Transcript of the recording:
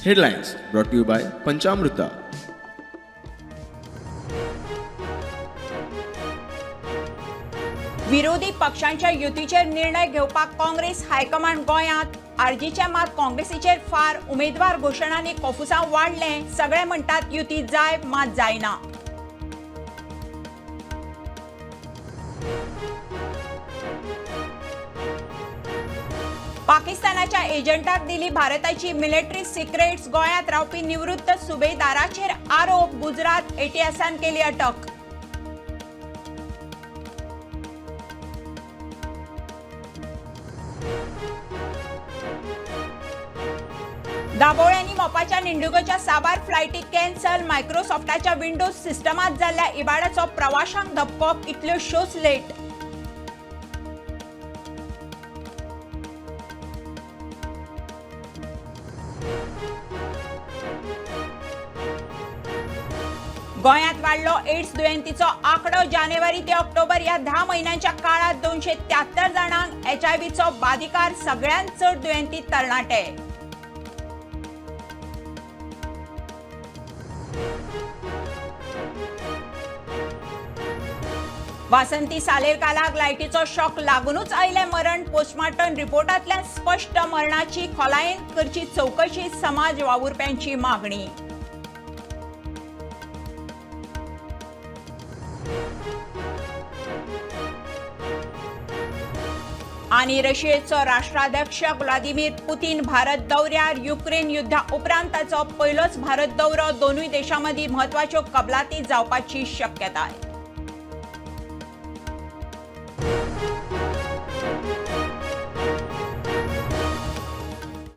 Headlines brought to you by Panchamruta. विरोधी पक्षांच्या युतीचेर निर्णय घेवपाक काँग्रेस हायकमांड गोंयांत. आरजीचे मात काँग्रेसीचेर फार. उमेदवार घोशणांनी कोफुसांव वाडलें. सगळे म्हणटात युती जाय, मात जायना. पाकिस्तानाच्या एजंटाक दिली भारताची मिलिटरी सिक्रेट्स. गोंयांत रावपी निवृत्त सुभेदाराचेर आरोप. गुजरात एटीएसान केली अटक. दाबोळे आनी मोपाच्या निंडुगोच्या साबार फ्लायटी कॅन्सल. मायक्रोसॉफ्टाच्या विंडोज सिस्टमात जाल्ल्या इबाडाचो प्रवाशांक धपको. कितल्योश्योच लेट. गोंयांत वाडलो एड्स दुयेंतीचो आंकडो. जानेवारी ते ऑक्टोबर ह्या 10 म्हयन्यांच्या काळात 273 जाणांक एचआयव्हीचो बादिकार. सगळ्यांत चड दुयेंती तरणाटे. वासंती सालेरकालाक लायटीचो शॉक लागूनच आयलें मरण. पोस्टमार्टम रिपोर्टांतल्यान स्पश्ट. मरणाची खोलायेन करची चवकशी, समाज वावुरप्यांची मागणी. आनी रशियेचो राष्ट्राध्यक्ष व्लादिमीर पुतीन भारत दौऱ्यार. युक्रेन युद्धा उपरांत ताचो पयलोच भारत दौरो. दोनूय देशां मदीं म्हत्वाच्यो कबलाती जावपाची शक्यताय.